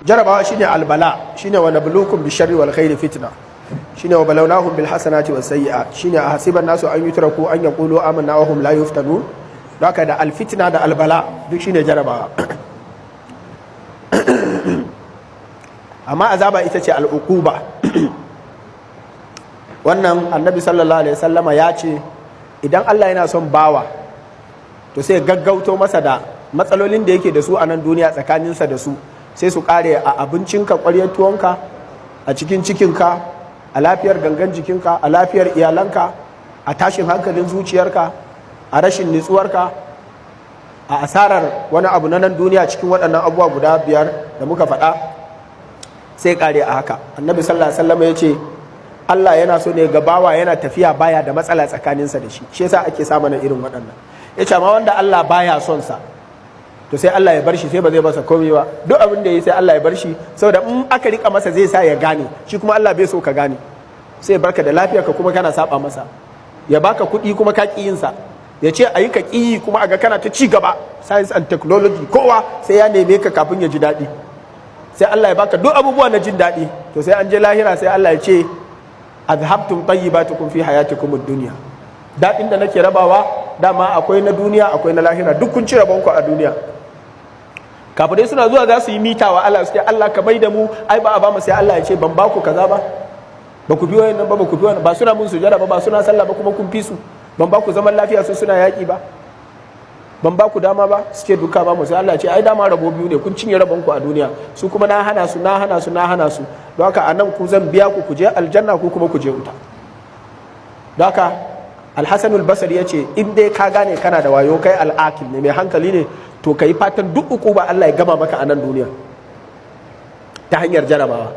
Jarabawa shine albala, shine wa nabluukum bisharri wal khairi fitna, shine wa balawnahum bil hasanati was sayyi'at, shine ahasiban nasu an yutraku an yaqulu amanna wa hum la yuftanun. Haka da alfitna da albala duk shine jarabawa. Amma azaba ita ce al'uquba. Wannan Annabi sallallahu alaihi wasallama ya ce idan Allah yana son bawa, to sai gaggauto masa da matsalolin da yake da su a nan duniya tsakaninsa da su, sai su kare a abincinka, ƙwaryar tuwonka, a cikin cikinka, a lafiyar gangan jikinka, a lafiyar iyalanka, a tashin hankalin zuciyarka, a rashin nutsuwarka, a asarar wani abu na nan duniya. Cikin waɗannan abubuwa guda biyar da muka faɗa, sai kare a haka. Annabi sallallahu alaihi wasallam ya ce Allah yana so ne ga bawa yana tafiya baya da matsala tsakaninsa da shi, shi yasa ake sa mana irin waɗannan. Ya ce amma wanda Allah baya son sa, to sai Allah ya bar shi, sai ba zai masa komai ba. Duk abin da ya yi, sai Allah ya bar shi, saboda in aka rika masa zai sa ya gane. Shi kuma Allah bai so ka gane. Sai ya barka da lafiya ka kuma kana saba masa, ya baka kuɗi kuma ka ƙi yin sa, ya ce ayi ka ƙi, kuma aga kana ta ci gaba, science and technology, kowa sai ya neme ka kafin ya ji daɗi. Sai Allah ya baka duk abubuwa na jin daɗi. To sai an je lahira, sai Allah ya ce azhabtum tayyibatukum fi hayatikum ad-dunya. Daɗin da nake rabawa dama akwai na duniya, akwai na lahira, duk kun ci rabonku a duniya. Kafirai suna zuwa za su yi mita wa Allah, su ce, "Allah, ka bai da mu, ai ba a ba mu." Sai Allah ya ce, "Ban ba ku kaza ba? Ba ku bi wayannan ba? Ba ku bi wannan ba? Suna mun sujada ba? Ba suna sallah ba? Kuma kun fi su. Ban ba ku zaman lafiya, su suna yaƙi ba? Ban ba ku dama ba?" Su ce, "Duka ba mu." Sai Allah ya ce, "Ai dama rabo biyu ne, kun cinye rabon ku a duniya, su kuma na hana su, na hana su, na hana su. Don haka anan ku zan biya ku, ku je aljanna, ku kuma ku je wuta." Don haka Alhassan Basri ya ce in dai ka gane kana da wayo, kai al'akil ne, mai hankali ne, to ka yi fatan duk uku ba Allah ya gama maka a nan duniya ta hanyar jarabawa.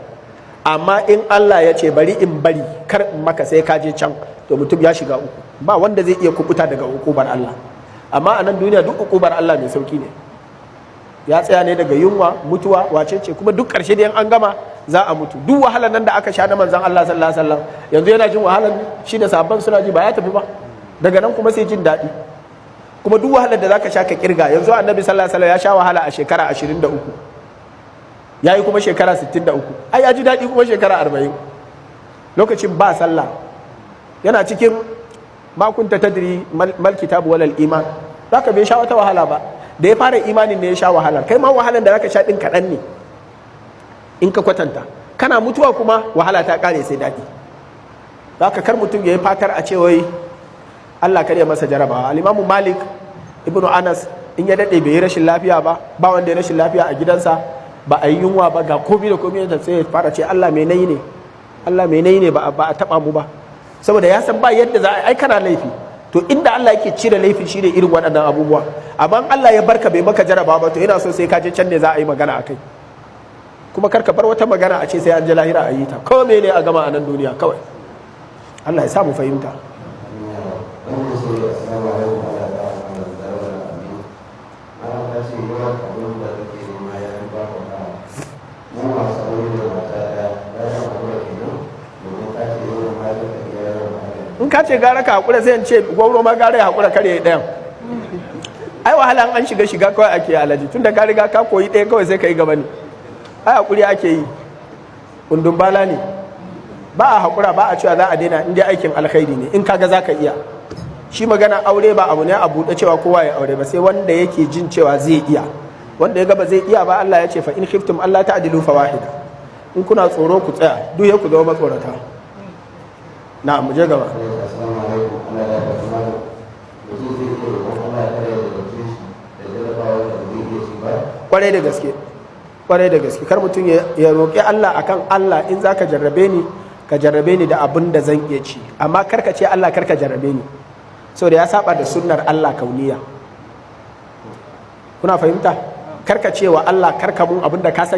Amma in Allah ya ce bari in bari, kar in maka sai ka je can, to mutum ya shiga uku. Ba wanda zai iya kubuta daga ukubar Allah. Amma a nan duniya duk ukubar Allah mai sauki ne, ya tsaya ne daga yunwa, mutuwa, wace ce, kuma duk ƙarshe da an gama za a mutu. Duk wahalar nan da aka sha na manzon Allah sallallahu alaihi wasallam, yanzu yana jin wahalar shi da sahabban suna ji, ba ya tafi ba. Daga nan kuma sai jin daɗi. Kuma duk wahalar da zaka sha ka kirga, yanzu Annabi sallallahu alaihi wasallam ya sha wahala a shekara 23, ya yi kuma shekara 63, ai ya ji daɗi kuma shekara 40. Lokacin ba sallah, yana cikin ma kunta tadri mal kitabu walal iman, zaka bai sha wata wahala ba. Da ya fara imanin ne ya sha wahala. Kai ma wahalan da zaka sha din kaɗan ne in ka kwatanta. Kana mutuwa kuma wahala ta ƙare, sai daɗi. Zaka kar mutum ya yi fatar a ce wai Allah kar ya masa jarabawa. Al-Imamu Malik ibnu Anas, in ya daɗe bai yi rashin lafiya ba, ba wanda ya rashin lafiya a gidansa, ba a yi yunwa ba, ga komi da komi, da sai ya fara ce, "Allah, me nayi ne? Allah, me nayi ne ba a taba mu ba?" Saboda ya san ba yadda za a ai kana laifi. To inda Allah yake cire laifin shine irin waɗannan abubuwa. Amma Allah ya barka bai maka jaraba ba, to yana so sai ka je can ne za a yi magana akai. Kuma kar ka bar wata magana a ce sai an je lahira a yi ta. Ko mene a gama a nan duniya kawai. Allah ya sa mu fahimta. Wannan sai, "Assalamu alaikum, Allah ya ƙara mana daraja, amin. Malam, ka ce yawan abin da kake nema ya fi baka wahala. Mu masu aure da mata ɗaya, gara mu haƙura kenan? Domin ka ce yawan halin ka iya yawan halin." In ka ce gara ka haƙura, sai in ce gwauro ma gara ya haƙura, kare ya ɗayan. Ai wahala an shiga, shiga kawai ake, alaji. Tunda ka riga ka koyi ɗaya, kawai sai ka yi gaba ne. Ai haƙuri ake yi, kundun bala ne. Ba a haƙura, ba a cewa za a daina in dai aikin alkhairi ne, in kaga za ka iya. Shi magana aure ba abu ne a buɗe cewa kowa ya aure ba, sai wanda yake jin cewa zai iya. Wanda ya ga ba zai iya ba, Allah ya ce fa in khiftum alla ta'dilu fawahida. In kuna tsoro, ku tsaya. Duk ya ku zama matsorata. Na mu je gaba. "Assalamu alaikum, Allah ya gafarta malam. Mutum zai iya roƙon Allah kada ya jarabce shi da jarabawar da ba zai iya ci ba?" Kwarai da gaske, kwarai da gaske. Kar mutum ya roƙi Allah akan Allah, in zaka jarrabe ni, ka jarrabe ni da abin da zan iya ci. Amma kar ka ce, "Allah, kar ka jarrabe ni," saboda ya saba da sunnar Allah kauniya. Kuna fahimta? Kar ka ce wa Allah, "Kar ka mun abin da ka san